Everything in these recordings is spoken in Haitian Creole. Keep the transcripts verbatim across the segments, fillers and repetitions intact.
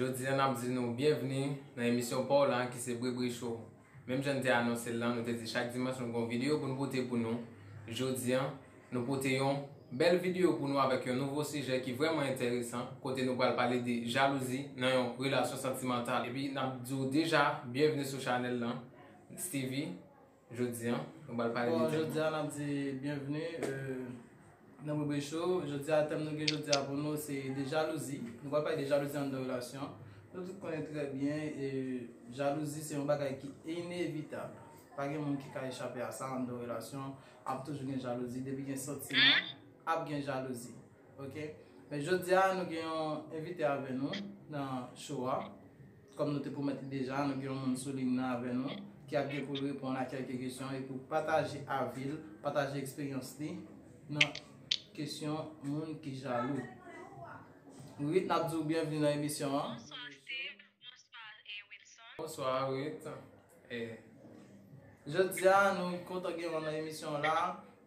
Jodi a, n ap di nou byenvni nan emisyon pa w la ki se Bri Bri Show. Menm jan n te anonse l lan, nou te di chak dimanch nou gen yon videyo pou n pote pou nou. Jodi a, nou pote yon bèl videyo pou nou avèk yon nouvo sijè ki vrèman enteresan, kote nou pral pale de jalouzi nan yon relasyon santimantal. Epi n ap di w deja, byenvni sou chanèl lan. Stevie, jodi a, nou pral pale de tèm. Bon, jodi a, n ap di byenvni, euh, nan Bri Bri Show. Jodi a, tèm nou gen jodi a pou nou, se de jalouzi. Nou pral pale de jalouzi anndan relasyon. Nou tout konnen trè byen, e jalouzi se yon bagay ki inevitab. Pa gen moun ki ka echape a sa anndan relasyon. Ap toujou gen jalouzi. Depi gen santiman, ap gen jalouzi. Ok? Men jodi a, nou gen yon envite avè nou nan show a. Kòm nou te pwomèt li deja, nou gen yon moun sou liy nan avè nou ki ap gen pou l reponn a kèlke kesyon e pou pataje avi l, pataje eksperyans li nan kesyon moun ki jalou. Ruth, n ap di w byenvni nan emisyon an. Bonswa, Steve. Bonswa, eh, Wilson. Bonswa, Ruth. Eh. Jodi a, nou kontan gen w nan emisyon an la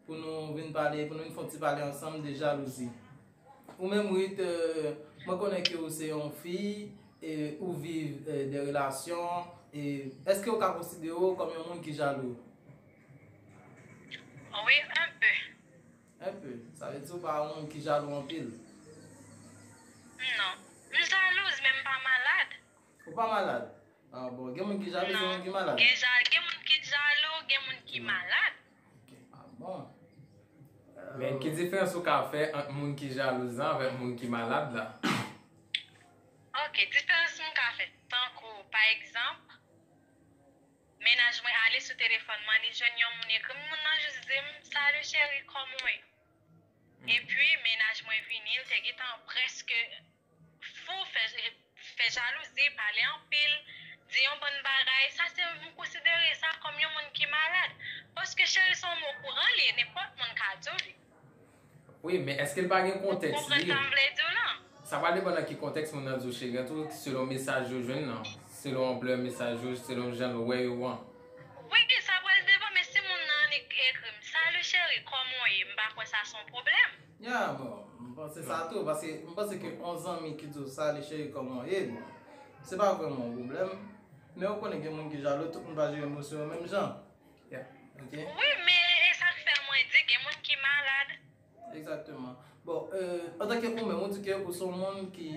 pou nou vin pale, pou nou vin fè yon ti pale ansanm de jalouzi. Ou menm, Ruth, euh, mwen konnen ke ou se yon fi, e ou viv, euh, de relasyon, e èske ou ka konsidere w kòm yon moun ki jalou? Wi, un peu. Un peu. Sa vle di ou pa yon moun ki jalou anpil? Non. M jalouz, men m pa malad. Ou pa malad? Ah, bon, gen moun ki jalou, gen moun ki malad. Gen ja-, gen moun ki jalou, gen moun ki malad. Ok, ah bon. Men ki diferans ou ka fè ant moun ki jalouz lan avèk moun ki malad la? Ok, diferans m ka fè. Tankou, pa egzanp, mennaj mwen ale sou telefòn mwen, li jwenn yon moun ekri m, moun nan jis di m, "Salut chérie, kòman w ye?" Epi, mennaj mwen vini, l te gentan prèske fou, fè, fè jalouzi, pale anpil, di yon bann bagay. Sa se, m konsidere sa kòm yon moun ki malad. Paske cheri se yon mo kouran li ye, nenpòt moun ka di w li. Wi, men èske l pa gen kontèks li? Ou konprann sa m vle di w lan? Sa pral depann nan ki kontèks moun nan di w cheri an tou, selon mesaj yo jwenn nan, selon anplè mesaj yo, selon jan l wè yo an. Wi, sa pral depann, men si moun nan li ekri m, "Salut chérie, kòman w ye?" M pa kwè sa se yon pwoblèm. Ya, bon, m panse sa tou, paske m panse ke yon zanmi ki di w, "Salut chérie, kòman w ye?" Bon, se pa vrèman yon pwoblèm, men ou konnen gen moun ki jalou, tout moun pa jere emosyon yo menm jan. Ya. Ok? Wi, men e sa k fè mwen di gen moun ki malad. Egzakteman. Bon, euh, antanke ou menm, ou di ke ou se yon moun ki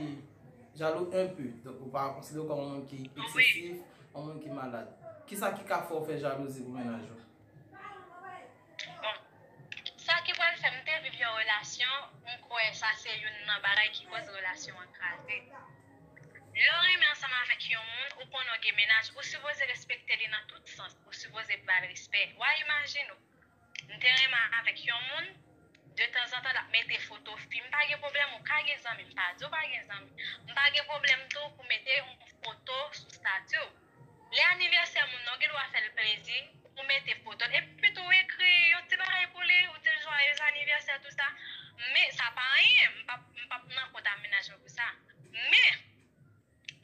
jalou un peu. Donk, ou pa konsidere w kòm yon moun ki eksesif, yon moun ki malad. Kisa ki ka fè w fè jalouzi pou mennaj ou? Bon, sa ki pral fè m te viv yon relasyon, m kwè sa se youn nan bagay ki koz relasyon an kraze. Lè w renmen ansanm avèk yon moun, ou konnen w gen mennaj, ou sipoze respekte li nan tout sans, ou sipoze ba l respè. W a imajine w, m te renmen avèk yon moun, de tanzantan l ap mete foto fi. M pa gen pwoblèm, ou ka gen zanmi, m pa di w pa gen zanmi. M pa gen pwoblèm tou pou mete yon foto sou stati w. Lè anivèsè moun nan, ou gen dwa fè l plezi, ou mete foto l. Epi tou, ou ekri yon ti bagay pou li, ou di l joyeux anniversaire, tout sa. Men, sa pa anyen, m p ap, m p ap nan kont a mennaj mwen pou sa. Men,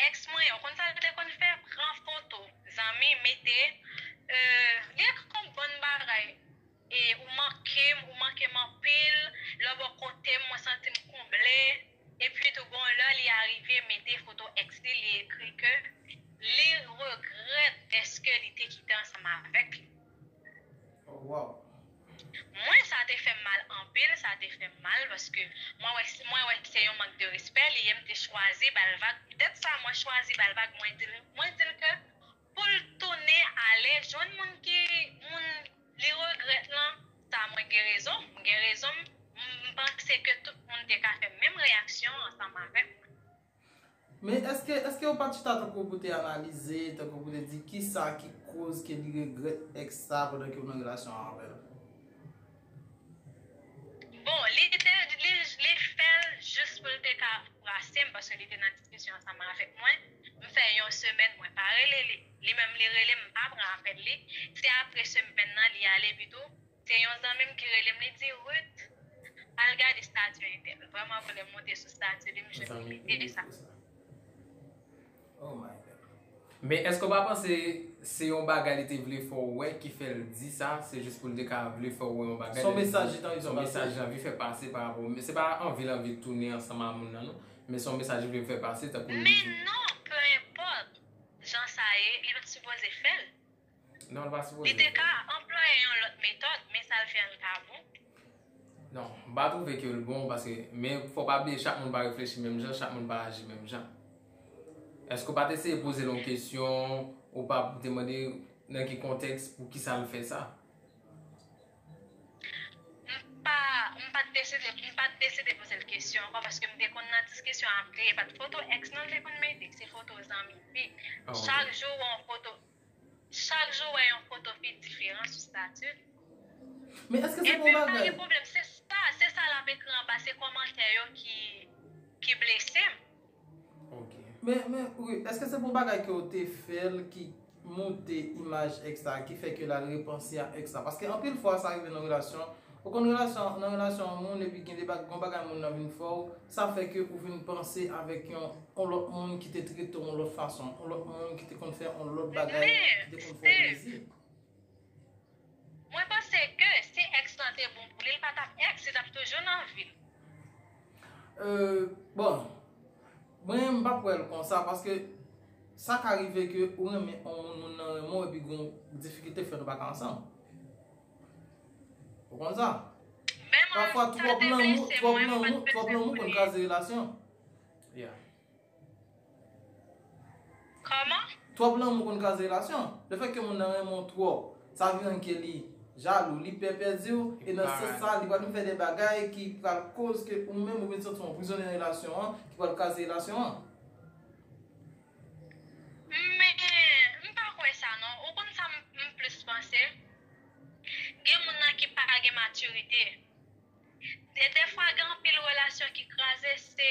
èks mwen, ou konn sa l te konn fè? Pran foto zanmi, mete, euh, li ekri yon bann bagay. E ou manke m, ou manke m anpil, lè w bò kote m, mwen santi m konble. Epi tou, gon lè li arive mete foto èks li, li ekri ke li regrèt dèske li te kite ansanm avèk li. Oh, wow. Mwen, sa te fè m mal anpil, sa te fè m mal, paske mwen wè, mwen wè se yon mank de respè li ye, m te chwazi ba l vag. Poutèt sa, mwen chwazi ba l vag, mwen di l, mwen di l ke pou l tounen ale jwenn moun ki, moun li regrèt lan, sa mwen gen rezon, m gen rezon m, m, m panse ke tout moun te ka fè menm reyaksyon ansanm avèk mwen. Men èske, èske ou pa t chita tankou pou te analize, tankou pou te di kisa ki koz ke li regrèt èks sa pandan ke ou nan relasyon an avè l? Bon, li te, li, li fè l jis pou l te ka brase m, paske li te nan diskisyon ansanm avèk mwen. M fè yon semèn, mwen pa rele li. Li menm, li rele m, m pa pran apèl li. Se apre semèn nan, li ale pito. Se yon zanmi m ki rele m, li di, "Ruth, al gade stati entèl." Vrèman vre, lè m monte sou stati li, m jwenn li mete sa. Oh my God. Men èske w pa panse se yon bagay li te vle fè w wè ki fè l di sa? Se jis pou l te ka vle fè w wè yon bagay? Se yon mesaj li te anvi fè pase. Se yon mesaj li anvi fè pase pa rapò. Men se pa anvi l anvi tounen ansanm a moun nan, non. Men se yon mesaj li vle fè pase, tankou li di. Men non, sipoze fè l. Non, l pa sipoze. Li te ka anplwaye yon lòt metòd, men sa l fè an pa bon. Non, m pa twouve ke l bon, paske, men fò pa bliye chak moun pa reflechi menm jan, chak moun pa aji menm jan. Èske w pa t eseye poze l yon kesyon, ou pa te mande nan ki kontèks, pou kisa l fè sa? M pa, m pa t deside, m pa t deside poze l kesyon ankò, paske m te konn nan diskisyon ak li, e pa t foto ex non l te konn mete, se foto zanmi li. Chak jou w wè yon foto, chak jou w wè yon foto fi diferan sou stati l. Men èske se pa yon bagay? Epi m pa gen pwoblèm, se sa, se sa l ap ekri anba, se kòmantè yo ki, ki blese m. Men, men, wi, èske se pou bagay ke w te fè l ki moute imaj ex la, ki fè ke l al repanse a ex la? Paske anpil fwa sa rive nan relasyon. Ou konn relasyon, nan relasyon an moun, epi gen de bag, gon bagay moun nan vin fè w, sa fè ke ou vin panse avèk yon, yon lòt moun ki te trete w yon lòt fason, yon lòt moun ki te konn fè yon lòt bagay, ki te konn fè w plezi. Mwen panse ke si ex lan te bon pou li, li pa t ap ex, li t ap toujou nan vi l. Euh, bon, mwen m p ap wè l konsa, paske sa ka rive ke ou renmen yon moun, moun nan renmen w, epi gen yon difikilte fè nou pa ka ansanm. Ou konn sa? Pafwa twòp lanmou, twòp lanmou, twòp lanmou konn kraze relasyon. Kòman? Twòp lanmou konn kraze relasyon. Lefètke moun nan renmen w twòp, sa vin rann ke li jalou, li pè pèdi w, e nan sans sa, li pral vin fè de bagay ki pral koz ke ou menm ou vin santi w anprizone nan relasyon an, ki pral kraze relasyon an. Men, m pa kwè sa non. Ou konn sa m, m plis panse? Gen moun nan ki pa gen matirite. E dèfwa gen anpil relasyon ki kraze, se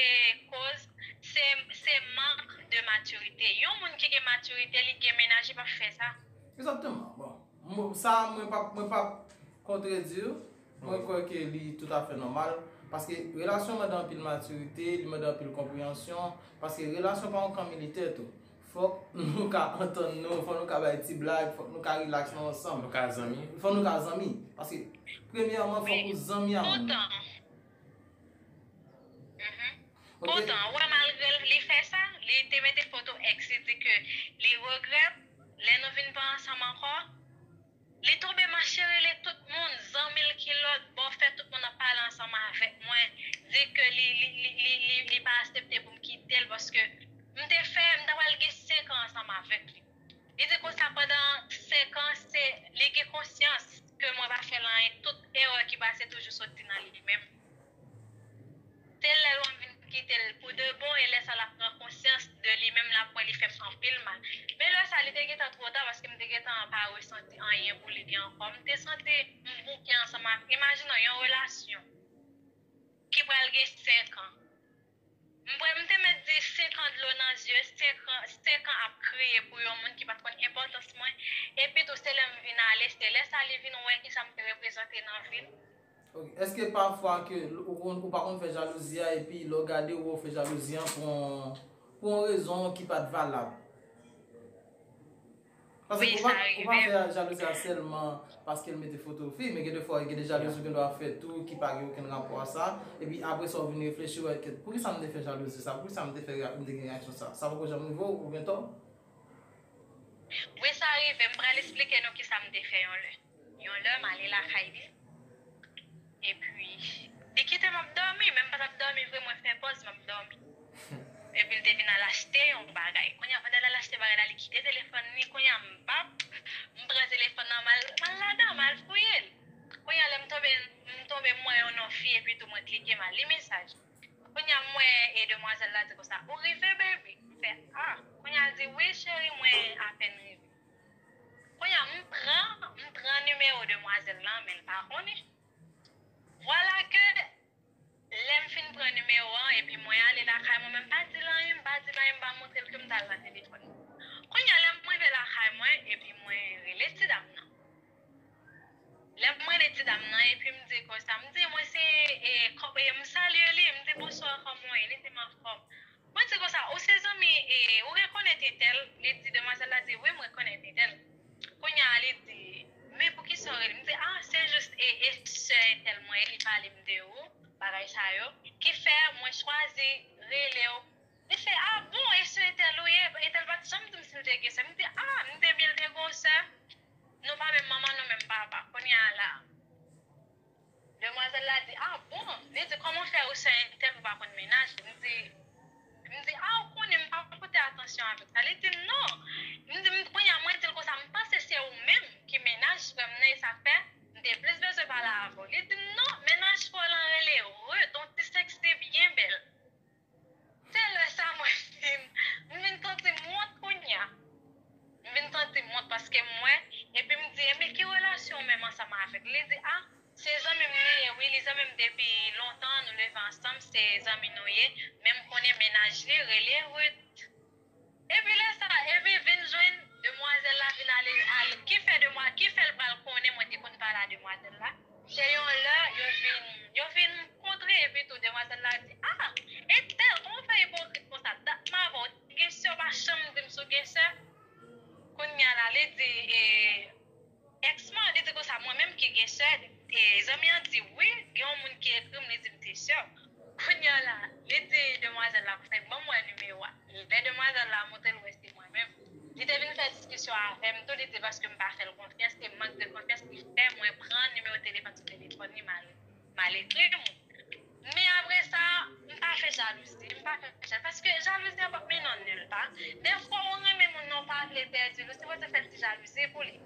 koz, se, se mank de matirite. Yon moun ki gen matirite, li gen mennaj, li p ap fè sa. Egzakteman. Bon, sa mwen p ap, mwen p ap kontredi w. Mwen kwè ke li toutafè nòmal. Paske relasyon mande anpil matirite, li mande anpil konpreyansyon. Paske relasyon pa yon kan militè tou. Fòk nou ka antann nou, fòk nou ka bay ti blag, fòk nou ka rilaks nou ansanm. Nou ka zanmi. Fòk nou ka zanmi. Paske, premyèman, fòk ou zanmi a moun nan. Poutan, poutan, ou wè, malgre li fè sa, li te mete foto ex, li di ke li regrèt lè nou vin pa ansanm ankò. Li tonbe mache rele tout moun, zanmi l ki lòt bò, fè tout moun ap pale ansanm avèk mwen, di ke li, li, li, li, li, li pa aksepte pou m kite l, paske m te fè, m ta pral gen senk an ansanm avèk li. Li di konsa pandan senk an, se, li gen konsyans ke mwen pa fè l anyen, tout erè ki pase toujou soti nan li menm. Se lè lwa m vin kite l pou de bon, e lè sa l ap pran konsyans de li menm, l ap wè li fè m anpil mal. Men lè sa, li te gentan twò ta, paske m te gentan pa resanti anyen pou li ankò. M te santi m bouke ansanm ak, imajine w, yon relasyon ki pral gen senk an. M pral, m te mèt di senk an dlo nan zye, senk an, senk an ap kriye pou yon moun ki pa t konn enpòtans mwen. Epi tou, se lè m vin ale, se lè sa li vin wè kisa m te reprezante nan vi l. Ok. Èske pafwa ke ou, ou, ou pa konn fè jalouzi a, epi lè w gade, ou wè w fè jalouzi an pou yon, pou yon rezon ki pa t valab? Paske ou pa, ou pa fè jalouzi a sèlman paske l mete foto fi, men gen de fwa, gen de jalouzi ou gen dwa fè tou ki pa gen okenn rapò a sa, epi apre sa, ou vin reflechi, ou wè, kèt, poukisa m te fè jalouzi sa, poukisa m te fè, m te gen reyaksyon sa? Sa poko janm rive w, ou gen tò? Wi, sa rive, m pral esplike nou kisa m te fè yon lè. Yon lè, m ale lakay li. Epi, li kite m ap dòmi, men m pa t ap dòmi vre, mwen fè pòz m ap dòmi. Epi, l te vin al achte yon bagay. Kounye a, pandan l al achte bagay la, li kite telefòn li. Kounye a, m p ap, m pran telefòn nan, m al, m al ladan, m al fouye l. Kounye a, lè m tonbe, m tonbe, m wè yon non fi, epi tou mwen klike, m al li mesaj. Kounye a, m wè, e, demwazèl la di konsa, "Ou rive, baby?" M fè, "Ah." Kounye a, l di, "Wi, cheri, mwen apèn rive." Kounye a, m pran, m pran nimewo demwazèl lan, men l pa konnen. Vwala ke lè m fin pran nimewo an, epi mwen ale lakay mwen, men m pa di l anyen, m pa di l anyen, m pa montre l ke m t al nan telefòn. Kounye a, lè m rive lakay mwen, epi mwen rele ti dam nan. Lè m rele ti dam nan, epi m di konsa, m di, "Mwen se, e, kò-, e, m salye li, m di, 'Bonswa, kòman w ye?' Li di m anfòm." Mwen di konsa, "Ou se zanmi, e, ou rekonèt entèl?" Li di, demwazèl la di, "Wi, m rekonèt entèl." Kounye a, li di, "Men poukisa w rele m?" M di, "Ah, se jis, e, e sè entèl mwen ye, li pale m de ou, bagay sa yo, ki fè mwen chwazi rele w." Li fè, "Ah bon, e sè entèl ou ye?" Entèl pa t janm di m si l te gen sè. M di, "Ah, m te byen, l manman nou, menm papa. Kounye a la, demwazèl la di, "Ah bon?" Li di, "Kòman fè ou sè entèl ou pa konn mennaj?" M di, m di, "Ah, ou konnen m pa pote atansyon avèk sa." Li di m, "Non." M di, m, kounye a, mwen di l konsa, "M panse se ou menm ki mennaj frè m nan, e sa k fè m te plis bezwen pale avè w." Li di m, "Non, mennaj frè w lan rele Ruth, yon ti seksi byen bèl." Se lè sa mwen vin, m vin santi m wont kounye a. M vin santi m wont paske m wè, epi m di, "E men ki relasyon w menm ansanm avèk?" Li di, "Ah, se zanmi m li ye, wi, li zanmi m depi lontan, nou leve ansanm, se zanmi nou ye, men m konnen mennaj li rele Ruth." Epi lè sa, epi vin jwenn demwazèl la vin ale, ale, ki fè demwa-, ki fè l pral konnen mwen te konn pale a demwazèl la. Se yon lè yo vin, yo vin kontre, epi tou demwazèl la di, "Ah, entèl, kòman w fè ipokrit konsa? Dat m avè w, ou te gen sè, w pa janm di m si w gen sè." Kounye a la, li di, e, Èks mwen, li di konsa, "Mwen menm ki gen sè?" E zanmi an di, "Wi, gen yon moun ki ekri m, li di m te sè w." Kounye a la, li di demwazèl la konsa, "Ban m wè nimewo a." Lè demwazèl la montre l wè se mwen menm, li te vin fè diskisyon avè m tou, li di paske m pa fè l konfyans, se mank de konfyans ki fè mwen pran nimewo telefòn sou telefòn li, m al, m al ekri moun. Men apre sa, m pa fè jalouzi, m pa fè jalouzi, paske jalouzi an p ap mennen w nil pa. Dèfwa ou renmen moun nan, ou pa vle pèdi l, ou sipoze fè ti jalouzi pou li.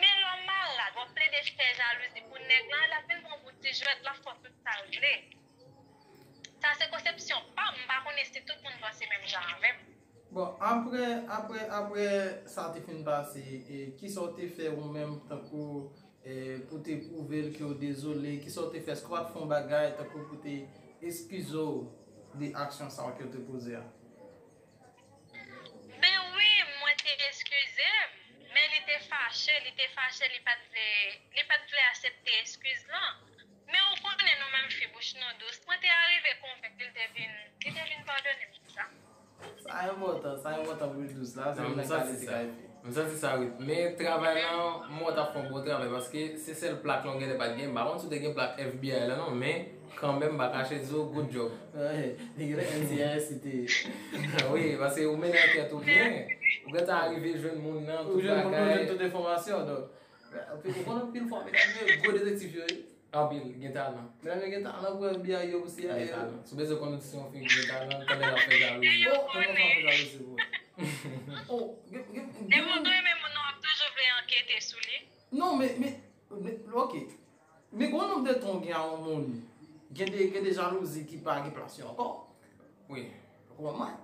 Men lè w malad, w ap plede fè jalouzi pou nèg lan, l ap vin pran w pou ti jwèt, l ap fè w tout sa l vle. Sa se konsepsyon pa m, m pa konnen si tout moun panse menm jan avè m. Bon, apre, apre, apre sa te fin pase, e kisa w te fè ou menm tankou, e, pou te pwouve l ke w dezole? Kisa w te fè? Èske w pa t fè yon bagay tankou pou te eskize w de aksyon sa yo ke w te poze a? Ben wi, mwen te eskize m, men li te fache, li te fache, li pa t vle, li pa t vle aksepte eskiz lan. Men ou konnen nou menm fi, bouch nou dous. Mwen te arive konvenk li, li te vin, li te vin padone m pou sa. Sa enpòtan, sa enpòtan pou bouch dous la, se menm kalite sa. M santi sa, wi. Men travay lan, mwen wè w t ap fè yon bon travay, paske se sèl plak lan w genlè pa t gen. M pa konn si w te gen plak F B I lan non, men kanmenm, m pa kache di w, good job. Wi, paske ou mennen ankèt ou byen. Ou gentan arive jwenn moun nan, tout bagay. Ou jwenn moun nan, ou jwenn tout enfòmasyon, donk. Ou konn anpil fwa, medam yo, gwo detektif yo ye. Anpil, gen talan. Medam yo gen talan pou F B I yo, pou C I A yo. Gen talan. Si w bezwen konn si yon fi gen talan, tande l ap fè jalouzi. Oh, tande l ap fè jalouzi pou ou. Oh, gen, gen, gen moun. Depi w renmen moun nan, w ap toujou vle ankete sou li. Non, men, men, men, ok. Men gen yon nonb de tan w gen a yon moun, gen de, gen de jalouzi ki pa gen plas yo ankò. Wi. Ou konprann mwen?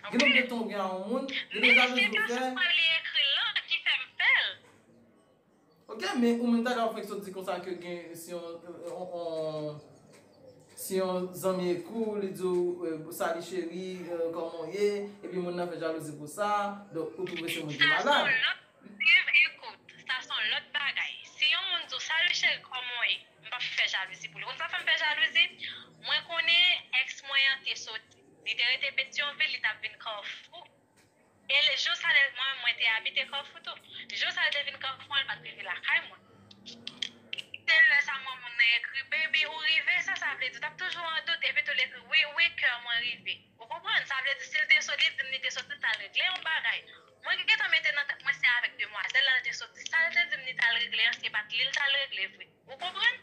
Gen nonb de tan w gen a yon moun, gen de jalouzi ou fè. Men se paske li ekri l lan ki fè m fè l. Ok, men ou menm talè w fèk sot di konsa ke gen, si yon, yon, yon, si yon zanmi ekri w, li di w, eh, "Salut chérie, eh, kòman w ye?" Epi moun nan fè jalouzi pou sa, donk ou twouve se moun ki malad. Sa se yon lòt, Steve, ekout, sa se yon lòt bagay. Si yon moun di w, "Salut chérie, kòman w ye?" M p ap fè jalouzi pou li. Ou konn sa fè m fè jalouzi? Mwen konnen èks mwen an te soti. Li te rete Petyonvil, li t ap vin Kafou. E jou sa, lè mwen, mwen te abite Kafou tou. Jou sa, l te vin Kafou an, l pa t rive lakay mwen. Se lè sa, mwen, moun nan ekri, "Baby, ou rive?" Sa, sa vle di, w t ap toujou an dout, epi tou l ekri, "Wi, wi, kè mwen rive." Ou konprann? Sa vle di, si l te soti, li di m li te soti, l t al regle yon bagay. Mwen gentan mete nan tèt mwen, se avèk demwazèl la l te soti. Sa l te di m li t al regle an, se pa t li l t al regle vre. Ou konprann?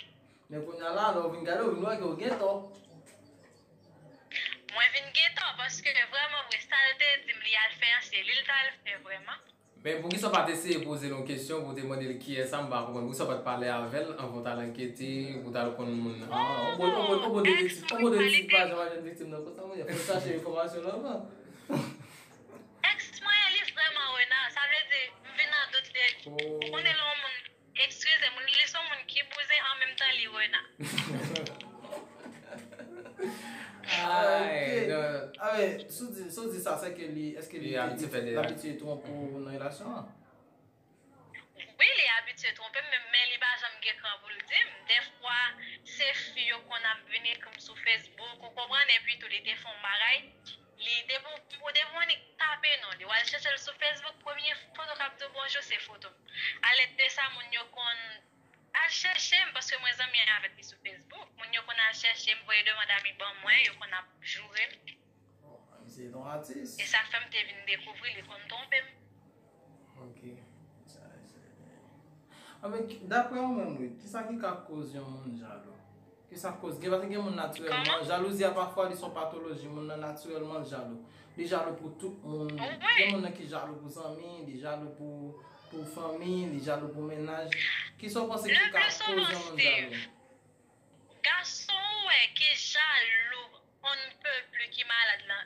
Men kounye a la, lè w vin gade, w vin wè ke w gen tò. Mwen vin gen tò, paske vrèman vre, sa l te di m li al fè an, se li l t al fè vrèman. Men poukisa w pa t eseye poze l yon kesyon pou w te mande l kiyès sa, m pa konprann. Poukisa w pa t pale avè l anvan w t al ankete, pou w t al konn moun nan? Ah, on bon, on bon, on bon detektif, on bon detektif pa janm al jwenn viktim nan konsa, monchè. Fò w chache enfòmasyon nan anvan. Èks mwen an, li vrèman rena, sa vle di, m vin an dout de li. Ou konnen lè yon moun Eskize m, li se yon moun ki bouzen, an menm tan li rena. Ay, non. Ah, men, si w di, si w di sa, se ke li, èske li, li abitye twonpe w nan relasyon an? Wi, li abitye twonpe m, men, men li pa janm gen kran pou l di m. Dèfwa, se fi yo konn ap vin ekri m sou Facebook, ou konprann, epi tou li te fè yon bagay. Li, depi w, depi w annik tape non li, w al chèche l sou Facebook, premye foto k ap di w bonjou se foto m. Alèd de sa, moun yo konn al chèche m, paske mwen zanmi avèk li sou Facebook. Moun yo konn al chèche m, voye demann ami ban mwen, yo konn ap joure m. Oh, misye se yon atis. E sa k fè m te vin dekouvri li konn twonpe m. Ok. Sa, sa, Anben, daprè ou menm, Ruth, kisa ki ka koz yon moun jalou? Kisa k koz? Gen, paske gen moun natirèlman, jalouzi a pafwa li se yon patoloji, moun nan natirèlman l jalou. Li jalou pou tout moun. Gen moun nan ki jalou pou zanmi, li jalou pou, pou fanmi, li jalou pou mennaj. Kisa w panse ki ka koz yon moun jalou? Gason ou wè ki jalou on ne peut plus ki malad lan,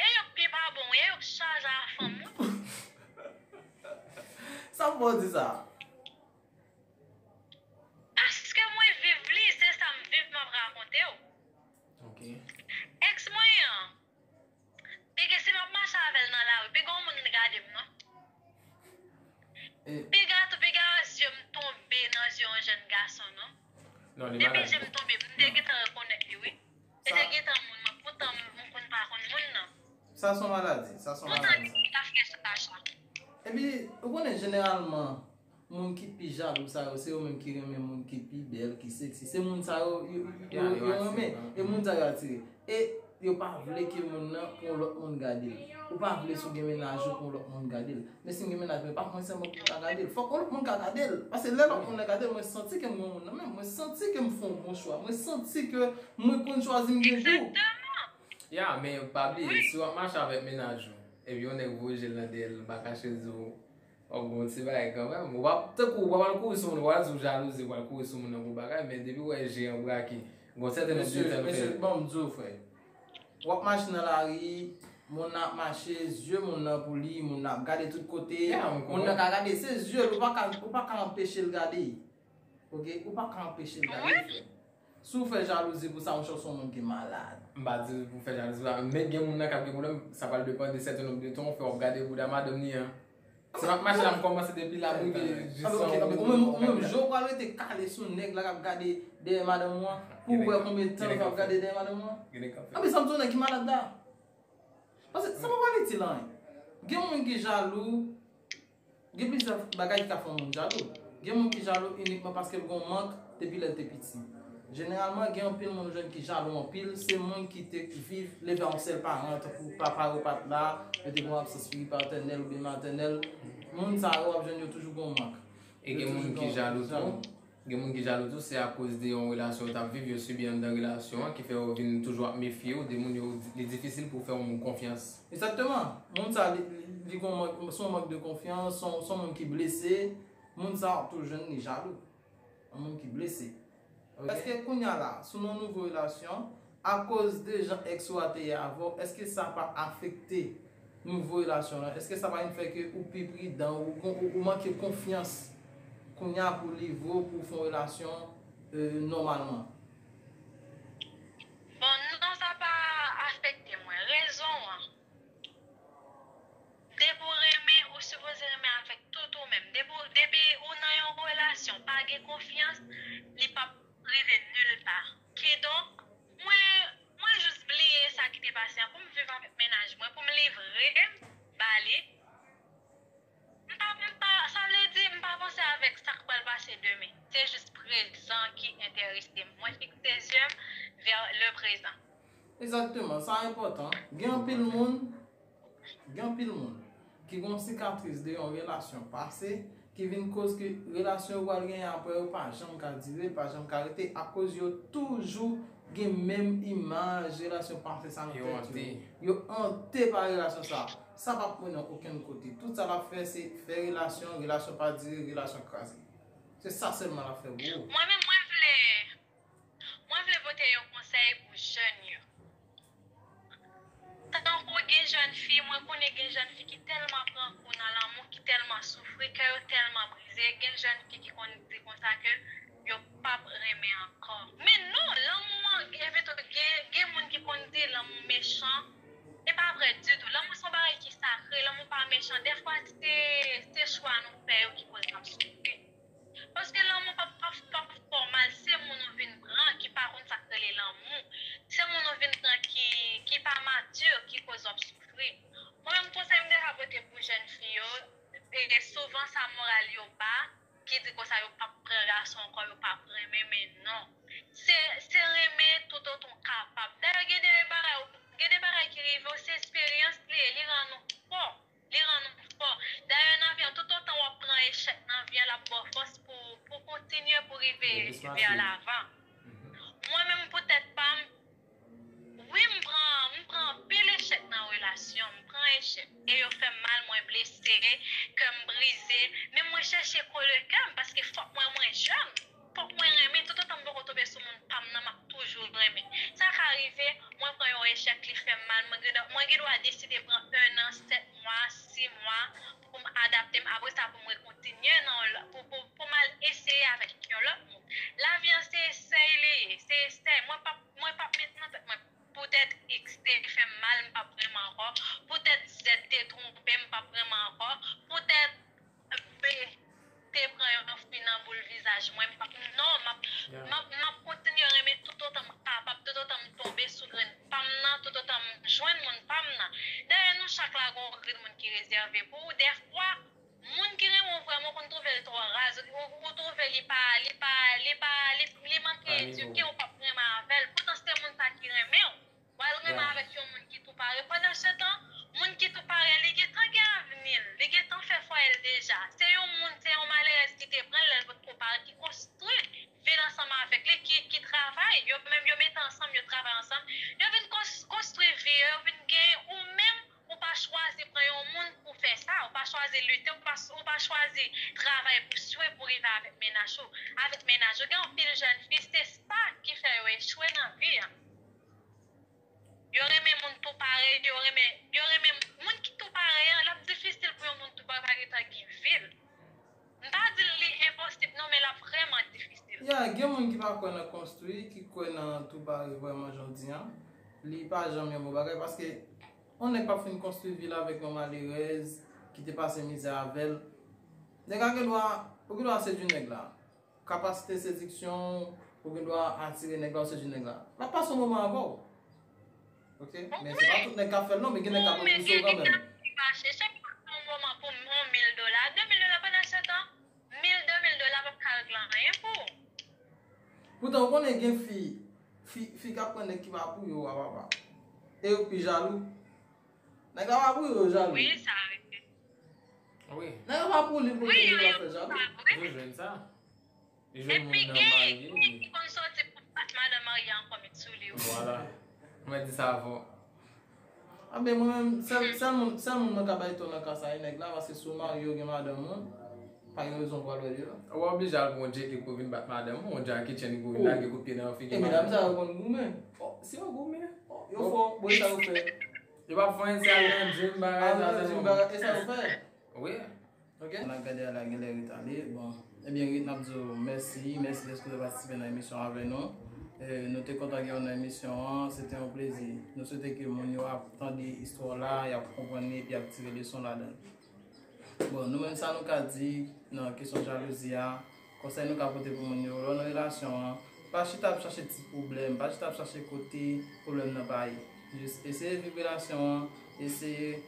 e yo k pi pa bon wi, e yo k chaje a fanm wi. Sa pou w di sa? Paske mwen viv li, se sa m viv m ap rakonte w. Ok. Ex mwen an, piga si m ap mache avè l nan lari, piga yon moun gade m non. Piga tou, piga zye m tonbe nan zye yon jèn gason non. Non, li Depi malad. Zye m tonbe, m te gentan rekonèt li wi. E te gentan moun mwen, poutan m konn pa konn moun nan. Sa se yon maladi, sa se yon Poutan maladi. Li ta fè chacha. Epi, ou konnen jeneralman, moun ki pi jalou sa yo, se yo menm ki renmen moun ki pi bèl, ki seksi. Se moun sa yo, yo, yo, Ya, yo yo renmen. atire. E moun sa yo atire. E yo pa vle ke moun nan pou yon lòt moun gade l. Ou pa vle si w gen mennaj ou pou yon lòt moun gade l. Men si m gen mennaj mwen, pa mwen sèlman pou m ka gade l. Fòk yon lòt moun ka gade l. Paske lè lòt moun nan gade l, mwen santi ke m gen yon moun nan men m. Mwen santi ke m fè yon bon chwa. Mwen santi ke mwen konn chwazi m gen gou. Egzakteman. Ya, men pa bliye, si w ap mache avèk mennaj ou, epi yon nèg voye je l nan dèyè l, m pa kache di w, w ap gon ti bagay kanmenm. Ou pa, tankou w pa pral kouri sou moun, ou pa pral di w jalouzi, ou pral kouri sou moun nan pou bagay, men depi w wè je an brake, gon sèten nèg Mesye, gentan fè. Mesye, ban m di w, frè. W ap mache nan lari, moun nan ap mache, zye moun nan pou li, moun nan ap gade tout kote, Ya, m moun nan konprann. Ka gade, se zye l, ou pa ka, ou pa ka anpeche l gade. Ok, ou pa ka anpeche l gade, frè. Si w fè jalouzi pou sa, monchè, w se yon moun ki malad. M pa di pou fè jalouzi la, men gen moun nan k ap gen pwoblèm, sa pral depann de sèten nonb de tan w fè w ap gade bouda madanm li an. Si m ap mache la, m kòmanse depi la pou rive jis Ah, ok, an. ah, ou menm, ou menm, jan w pral rete kale sou nèg la k ap gade dèyè madanm ou an, pou w wè konbyen tan l ap gade dèyè madanm ou an. Gen nèg k ap fè. Ah, men sa m di w, nèg ki malad la. Paske sa pa pral itil anyen. Gen moun ki jalou, gen plizyè bagay ki ka fè yon moun jalou. Gen moun ki jalou inikman paske l gen yon mank depi lè l te piti. Jeneralman, gen anpil moun jèn ki jalou anpil, se moun ki te viv leve a yon sèl paran, tankou papa yo pa t la, yo te gen yon absans figi patènèl oubyen matènèl. Moun sa yo, w ap jwenn yo toujou gen yon mank. E gen moun ki jalou tou. Gen moun ki jalou tou, se akoz de yon relasyon yo t ap viv, yo sibi anndan relasyon an, ki fè yo vin toujou ap mefye yo de moun yo, li difisil pou w fè yon moun konfyans. Egzakteman. Moun sa, li, li, li gon mank, se yon mank de konfyans, se yon, se yon moun ki blese. Moun sa, w ap toujou jwenn li jalou. Yon moun ki blese. Èske kounye a la, si w nan yon nouvo relasyon, akoz de jan ex ou a te ye avè w, èske sa pa afekte nouvo relasyon an? Èske sa pa vin fè ke ou pi pridan, ou, ou, ou manke konfyans kounye a pou livre w pou w fè yon relasyon euh, nòmalman? Bon, non, sa pa afekte mwen. Rezon an, depi w renmen, ou sipoze renmen avèk tout ou menm. Depi, depi ou nan yon relasyon, pa gen konfyans, li p ap rive nil pa. Kidonk, mwen, mwen jis bliye sa ki te pase an pou m viv avèk mennaj mwen, pou m livre m ba li. M pa, m pa, sa vle di, m pa panse avèk sa k pral pase demen. Se jis prezan ki enterese m. Mwen fikse zye m vè le prezan. Egzakteman, sa enpòtan. Gen anpil moun, gen anpil moun ki gen yon sikatris de yon relasyon pase ki vin koz ke relasyon yo pral genyen apre yo pa janm ka dire, pa janm ka rete akoz yo toujou gen menm imaj relasyon pase sa nan tèt yo. Yo ante pa relasyon sa. Sa p ap mennen w okenn kote. Tout sa l ap fè se fè relasyon, relasyon pa dire, relasyon kraze. Se sa sèlman l ap fè pou ou. Mwen menm, mwen vle, mwen vle pote yon konsèy pou jèn yo. Tankou gen jèn fi, mwen konnen gen jèn fi ki tèlman pran kou nan lanmou, ki tèlman soufri, kè yo tèlman brize. Gen jèn fi ki konn di konsa ke yo p ap renmen ankò. Men non, lanmou an, evento, gen, gen moun ki konn di lanmou mechan. E pa vre ditou. Lanmou se yon bagay ki sakre, lanmou pa mechan. Dèfwa, se, se chwa nou fè yo ki koz n ap soufri. Paske lanmou p ap, p ap, p ap fè w mal, se moun ou vin pran ki pa konn sa k rele lanmou. Se moun ou vin pran ki, ki pa mati, ki koz w ap soufri. Mwen menm konsèy m deja pote pou jèn fi yo, e souvan sa moral yo ba, ki di konsa yo p ap pran gason ankò, yo p ap renmen, men non. Se, se renmen toutotan w kapab. Dayè gen de bagay, gen de bagay ki rive w, se esperyans li ye, li rann ou fò. Li rann ou fò. Dayè nan vi an, toutotan w ap pran echèk nan vi an, l ap ba w fòs pou, vè lavan. Mwen menm, pou tèt pa m, wi, m pran, m pran anpil echèk nan relasyon, m pran echèk. E yo fè m mal, mwen blese, kè m brize. Men mwen chèche kole kè m, paske fòk mwen, mwen jèn. Fòk mwen renmen, toutotan m poko tonbe sou moun pa m nan, m ap toujou renmen. Sa ka rive, mwen pran yon echèk, li fè m mal, mwen gen, mwen gen dwa deside pran en an, sèt mwa, sis mwa, pou m adapte m, apre sa pou m rekontinye nan yon lòt, pou, pou, pou m al eseye avèk yon lòt moun. Lavi an se esèy li ye, se esèy. Mwen p ap, mwen p ap met nan tèt mwen poutèt X te fè m mal, m p ap renmen ankò, poutèt Z te twonpe m, m p ap renmen ankò, poutèt B te pran yon fi nan boul vizaj mwen, m p ap, non, m ap, m ap, m ap kontinye renmen toutotan m kapab, toutotan m tonbe sou grenn pa m nan, toutotan m jwenn moun pa m nan. Dayè, nou chak la gen yon grenn moun ki rezève pou ou. Dèfwa, moun ki renmen w vrèman, ou konn twouve l twò raz, ou, ou twouve li pa, li pa, li pa, li, li manke edike, ou p ap renmen avè l. Poutan se moun sa ki renmen w. W al renmen avèk yon moun ki tou pare. Pandan se tan, moun ki tou pare, li gentan gen avni l, li gentan fè fwaye l deja. Se yon moun, se yon malerèz ki te pran l lè l potko pare, ki konstwi vi l ansanm avèk li, ki, ki travay. Yo menm, yo mete ansanm, yo travay ansanm. Yo vin kons-, konstwi vi yo, yo vin gen, ou menm, ou pa chwazi pran yon moun pou fè sa, ou pa chwazi lite, ou pa, ou pa chwazi travay pou swe, pou rive avèk mennaj ou, avèk mennaj ou. Gen anpil jèn fi, se sa ki fè yo echwe nan vi an. Yo renmen moun tou parèy, yo renmen, yo renmen moun ki tou parèy an, l ap difisil pou yon moun tou parèy pa gentan gen vi l. M pa di l li enposib non, men l ap vrèman difisil. Ya, gen moun ki pa kwè nan konstwi, ki kwè nan tou parèy vrèman jan w di an. Li pa janm yon bon bagay, paske yon nèg p ap fin konstwi vi l avèk yon malerèz ki te pase mizè avè l. Nèg la gen dwa, ou gen dwa sedui nèg la. Kapasite sediksyon, ou gen dwa atire nèg la, ou sedui nèg la. L ap pase yon moman avè w. Ok? Men se pa tout nèg k ap fè l non, men gen nèg k ap repouse w kanmenm. Ou menm, gen nèg ki mache, chak fwa se yon moman pou yon mil dola, de mil dola pandan se tan, mil, de mil dola p ap ka regle anyen pou ou. Poutan, ou konnen gen fi, fi, fi k ap pran nèg ki pa pou yo a, papa. E yo pi jalou. Nèg la pa pou yo, yo jalou. Wi, sa rive. Wi. Nèg la pa pou li, pou li, li ap fè jalou. Yo jwenn sa. Li jwenn moun nan marye. Epi gen, gen ki konn soti pou bat madanm marye ankò met sou li, wi. Vwala. Mwen di sa avè w. A ben, mwen menm, sèl, sèl moun, sèl moun mwen ka bay tò nan ka sa, e nèg la, paske si w marye, w gen madanm ou, pa gen rezon pou w al wè li la. Ou pa oblije al pran yon Jackie pou vin bat madanm ou, yon Jackie Chan pou vin lage kout pye nan figi madanm ou. E medam sa yo konn goumen. Oh, si yo goumen. Oh, yo fò, bon, e sa yo fè. Yo pa fè anyen, se al nan gym, bagay sa, se bon. Al nan gym, bagay, e sa yo fè. Wi. Ok? N ap gade a la, genlè ret ale. Bon, ebyen, ret n ap di w mèsi, mèsi dèske w te patisipe nan emisyon avè nou. E, nou te kontan gen w nan emisyon an, se te yon plezi. Nou swete ke moun yo ap tande istwa w la, y ap konprann li, epi y ap tire leson ladan l. Bon, nou menm sa nou ka di nan kesyon jalouzi a, konsèy nou ka pote pou moun yo, lè w nan relasyon an, pa chita ap chache ti pwoblèm, pa chita ap chache kote pwoblèm nan pa ye. Jis eseye viv relasyon an, eseye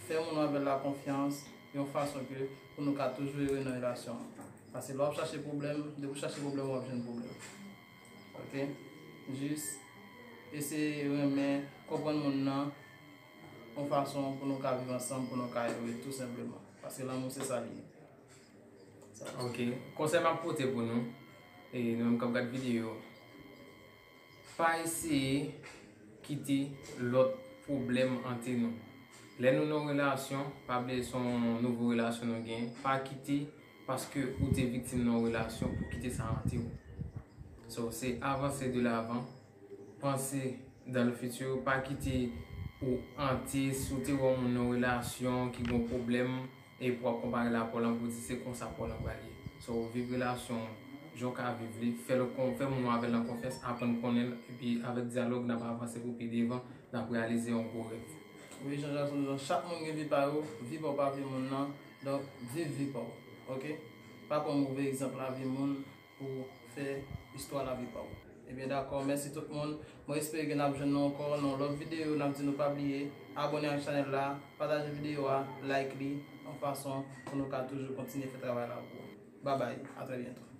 fè moun ou avè l la konfyans, yon fason ke pou nou ka toujou ere nan relasyon an. Paske lè w ap chache pwoblèm, depi w chache pwoblèm, w ap jwenn pwoblèm. Ok? Jis eseye renmen, konprann moun nan, yon fason pou nou ka viv ansanm, pou nou ka ere tou senpleman. Paske lanmou se sa li ye. Ok. Konsèy m ap pote pou nou, e nou menm k ap gad videyo, pa eseye kite lòt pwoblèm ante nou. Lè nou nan yon relasyon, pa bliye se yon nouvo relasyon nou gen, pa kite paske ou te viktim nan yon relasyon pou kite sa ante w. So, se avanse de lavan, panse dans le futur, pa kite ou ante, si w te wè yon moun nan yon relasyon ki gen yon pwoblèm, epi w ap konpare l a pa w lan pou w di se konsa pa w lan pral ye. So, viv relasyon w, jan w ka viv li, fè l kon, fè moun ou avè l lan konfyans, aprann konnen l, epi avèk dyalòg, n ap avanse pou pi devan, n ap reyalize yon gwo rèv. Wi, Jean Jackson, chak moun gen vi pa yo, vi pa w pa vi moun nan, donk, viv vi pa w, ok? Pa pran move egzanp lavi moun pou fè istwa lavi pa w. Ebyen, dakò, mèsi tout moun. Mwen espere ke n ap jwenn nou ankò nan yon lòt videyo. N ap di nou pa bliye abòne ak chanèl la, pataje videyo a, like li, yon fason pou nou ka toujou kontinye fè travay la pou ou. Babay, a trè byento.